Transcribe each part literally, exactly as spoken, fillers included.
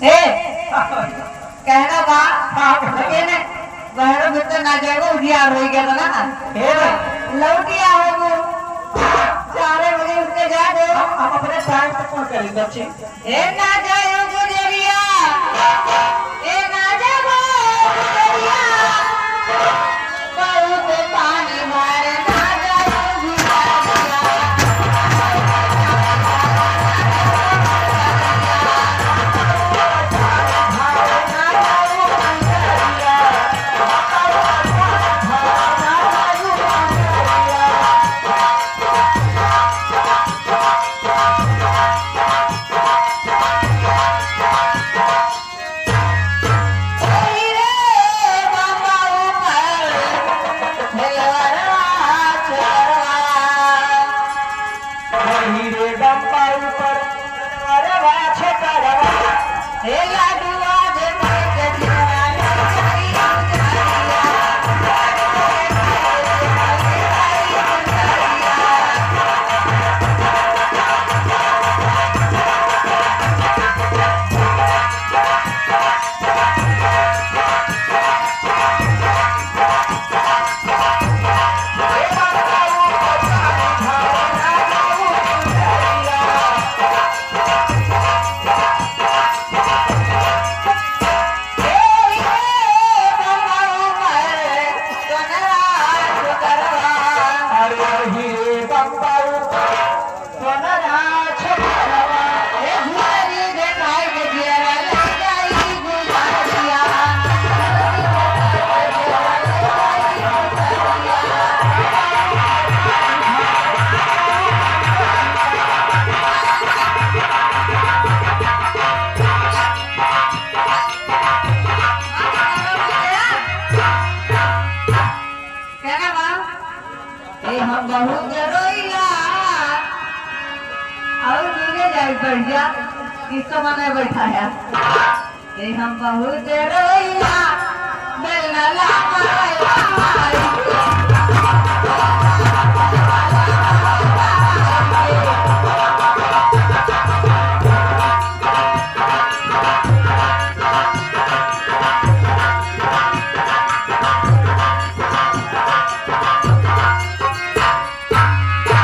ए, कहना बा, हाँ। लेकिन बहरो भीतर ना जाएगो, उजियार होई गया ना। ए। लौटिया होगो। चार बजे उठ के जाबो। हम, हम अपने टाइम पे फोन करेंगे, बच्ची। ए ना जायो गुजरिया, ए ना जाबो गुजरिया, बहुत पानी मारे ना जायो गुजरिया। कहना बा, ए हम बहुत रोइला। और दूरे जाए बढ़िया, किसको मने बैठाया। ए हम बहुत रोइला, बेलना लामा लामा।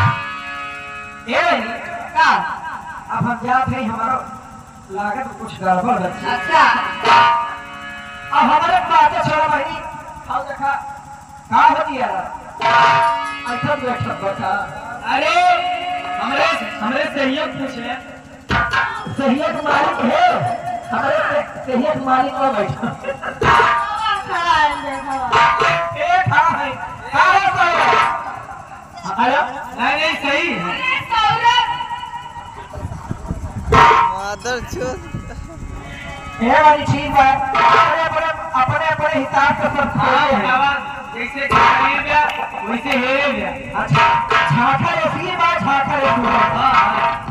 ए बहिनी, का? अब हम जात हई, हमारो लागत कुछ गड़बड़ बा। अच्छा। अब हमारे बातें छोड़ा बहिनी, आओ देखा, का होती है? अच्छा, बैठा, बैठा। अरे, हमरे, हमरे से ये पूछे। सहिया के मालिक है, हमरे से-, सहिया के मालिक ना बैठा। ए, खड़ा है, का हो, का हो? अरे, नहीं, नहीं, सही है। मादर चोद। ए, वाली ठीक बा। अपने, अपने, अपने, अपने हिसाब से सब हाँ, खोले हैं। बाबा, जैसे खाए गया, वैसे हेरे गया। अच्छा, झांखा ऐसी बा, झांखा ऐसी बा। हाँ, हाँ।